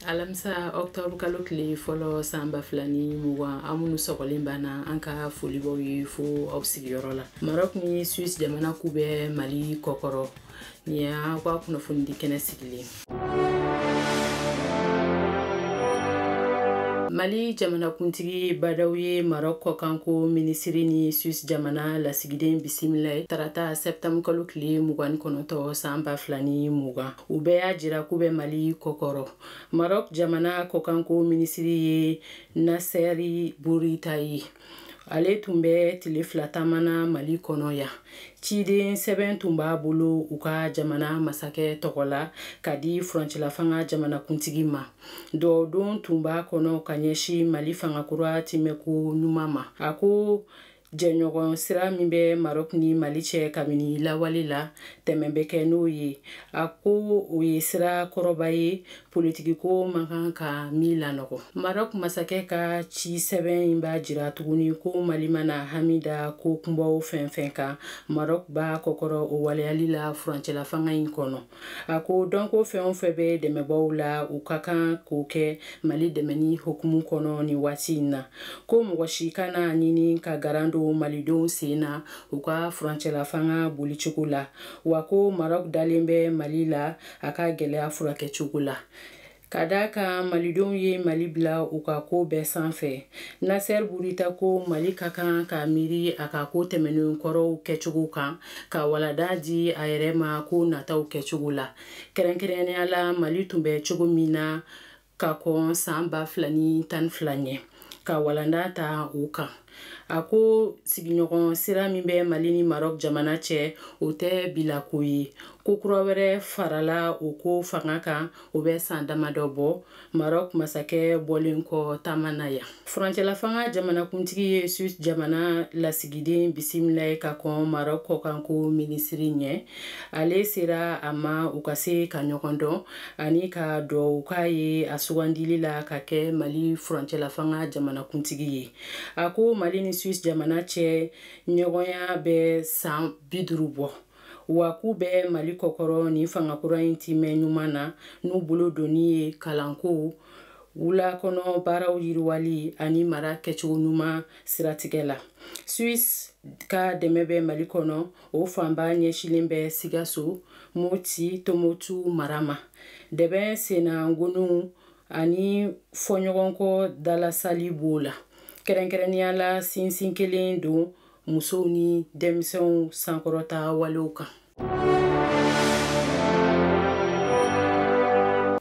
Alamisa octobre kalo tile fɔlɔ san 2020, aw minnu sɔgɔlen banna, an ka folibaw ye fo aw sigiyɔrɔ la. Maroc ni Suisse jamana k'u bɛ Mali kɔkɔrɔ. Nin y'aw ka kunnafonidi kɛnɛ sigilen. Mali jamanakuntigi Badaw ye Maroc kɔkanko minisiri ni Suisse jamana lasigiden bisimila ye tarata septembre kalo tile 29 san 2020. U bɛɛ y'a jira k'u bɛ Mali kɔkɔrɔ. Maroc jamana kɔkanko minisiri ye Naseri Bourita ye. Ale tun bɛ tile 2 taama na Mali kɔnɔ yan. Ciden sɛbɛn tun b'a bolo u ka jamana masakɛ tɔgɔ la ka di furancɛlafanga jamanakuntigi ma. Dɔwdon tun b'a kɔnɔ ka ɲɛsin Mali fangakura timɛko ɲuman ma. A ko jɛɲɔgɔn sira min bɛ Maroc ni Mali cɛ kabini lawale la, tɛmɛ bɛ kɛ n'o ye. A ko o ye sira kɔrɔba ye, politikiko man kan ka min lanɔgɔ. Maroc masakɛ ka ci sɛbɛn in b'a jira tuguni ko Mali mana hami da ko kunbaw fɛn fɛn kan, Maroc b'a kɔkɔrɔ o waleyali la furancɛlafanga in kɔnɔ. A ko dɔnko fɛn o fɛn bɛ dɛmɛbaaw la, u ka kan k'o kɛ Mali dɛmɛni hukumu kɔnɔ nin waati in na. Ko mɔgɔ si kana ɲini ka garan don Malidenw sen na u ka furancɛlafanga bolicogo la. Wa ko Maroc dalen bɛ Mali la a ka gɛlɛya furakɛcogo la. Ka d'a kan Malidenw ye Mali bila u ka ko bɛɛ sanfɛ. Nasser Bourita ko Mali ka kan ka miiri a ka ko tɛmɛnen kɔrɔw kɛcogo kan, ka walada di a yɛrɛ ma ko nataw kɛcogo la. Kɛrɛnkɛrɛnnenya la, Mali tun bɛ cogo min na ka kɔn san 2012 ɲɛ, ka walanda ta o kan. A ko sigiɲɔgɔn sira min bɛ Mali ni Maroc jamana cɛ, o tɛ bilako ye. Ko kura wɛrɛ farala o ko fanga kan, o bɛ san damadɔ bɔ, Maroc masakɛ bɔlen kɔ taama na yan. Furancɛlafanga jamanakuntigi ye Suisse jamana lasigiden bisimila ye ka kɔn Maroc kɔkanko minisiri ɲɛ. Ale sera a ma u ka se ka ɲɔgɔn dɔn ani ka duwawu k'a ye a sugandili la ka kɛ Mali furancɛlafanga jamanakuntigi ye. A ko Mali ni Suisse jamana cɛ ɲɔgɔnya bɛ san 50 bɔ. Wa k'u bɛ Mali kɔkɔrɔ ni fangakura in timɛ ɲuman na n'u bolo donni ye kalanko, wula kɔnɔ baaraw yiriwali ani mara kɛcogo ɲuman siratigɛ la. Suisse ka dɛmɛ bɛ Mali kɔnɔ, o fanba ɲɛsilen bɛ Sikaso, Moti, Tomotu mara ma. Dɛmɛ sennangoniw ani fɔɲɔgɔnkɔ dalasali b'o la. Kɛrɛnkɛrɛnnenya la, sinsin kelen don musow ni denmisɛnw sankɔrɔta walew kan.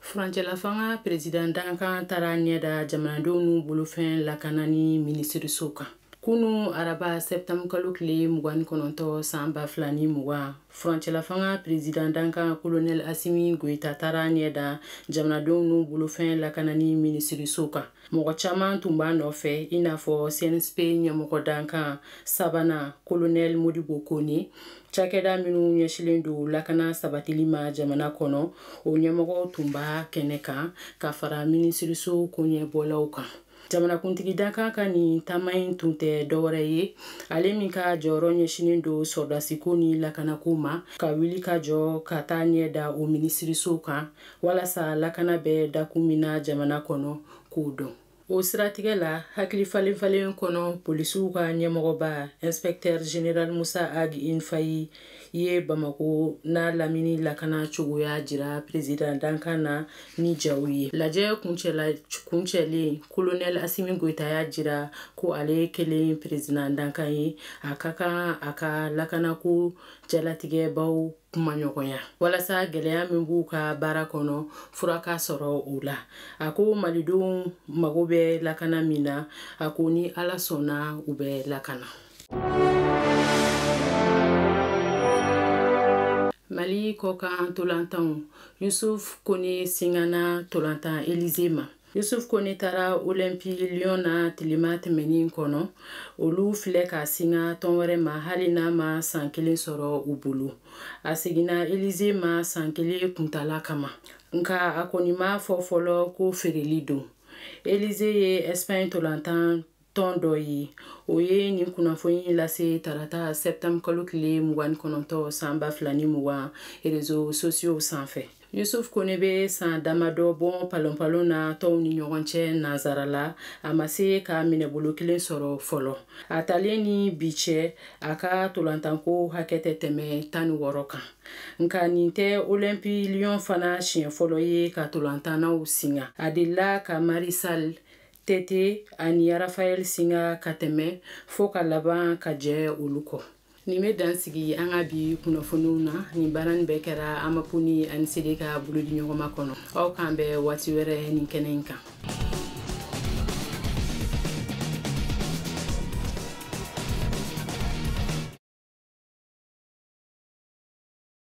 Furancɛlafanga président dankan taara ɲɛda jamanadenw n'u bolofɛn lakanani minisiriso kan. Kunu araba septembre kalo tile 29 san 2020, furancɛlafanga président dankan colonel Assimi Goïta taara ɲɛda jamanadenw n'u bolofɛn lakanani minisiriso kan. Mɔgɔ caman tun b'a nɔfɛ, i n'a fɔ CNSP ɲɛmɔgɔ dankan sabanan colonel Modibo Kone, cakɛda minnu ɲɛsilen don lakana sabatili ma jamana kɔnɔ, o ɲɛmɔgɔw tun b'a kɛnɛ kan ka fara minisiriso koɲɛbɔlaw kan. Jamanakuntigi dankan ka nin taama in tun tɛ dɔwɛrɛ ye, ale min ka jɔyɔrɔ ɲɛsinnen don sɔrɔdasiko ni lakanako ma, ka wuli ka jɔ ka taa ɲɛ da o minisiriso kan walasa lakana bɛ dakun min na jamana kɔnɔ k'o dɔn. O siratigɛ la, hakili falen falen kɔnɔ, polisiw ka ɲɛmɔgɔba inspecteur général Musa Ag Infayi ye Bamako n'a lamini lakana cogoya jira président dankan na ni jaw ye. Lajɛ kuncɛlen, colonel Assimi Goïta y'a jira ko ale kelen président dankan ye, a ka kan a ka lakanako jalatigɛbaw kumaɲɔgɔnya walasa gɛlɛya min b'u ka baara kɔnɔ fura ka sɔrɔ o la. A ko malidenw mago bɛ lakana min na, a ko ni Ala sɔnna u bɛ lakana. Mali kɔkan ntolantanw, Yusuf Kone singana ntolantan Élysée ma. Yusuf Kone taara Olympique Lyon na tilema tɛmɛnin kɔnɔ. Olu filɛ ka singa tɔn wɛrɛ ma hali n'a ma san 1 sɔrɔ u bolo. A seginna Élysée ma san 1 kuntala kama. Nka a kɔni m'a fɔ fɔlɔ ko feereli don. Élysée ye Espagne ntolantan Tɔn dɔ ye, o ye nin kunnafoni lase tarata septembre kalo tile 29 san 2020 réseaux sociaux sanfɛ. Yusuf Kone bɛ san damadɔ bɔ palonpalon na tɔnw ni ɲɔgɔn cɛ nansara la, a ma se ka minɛbolo kelen sɔrɔ fɔlɔ. A talen ni bi cɛ, a ka tolantanko hakɛ tɛ tɛmɛ 16 kan. Nka nin tɛ Olympique Lyon fana siɲɛ fɔlɔ ye ka tolantannaw singa. A delila ka Marisal Tete ani Rafael singa ka tɛmɛ, fo ka laban ka jɛ olu kɔ. Nin bɛ dan sigi an ka bi kunnafoniw na. Nin baara nin bɛɛ kɛra Amapu ni ANCD ka bolodi ɲɔgɔnma kɔnɔ. Aw k'an bɛn waati wɛrɛ nin kɛnɛ in kan.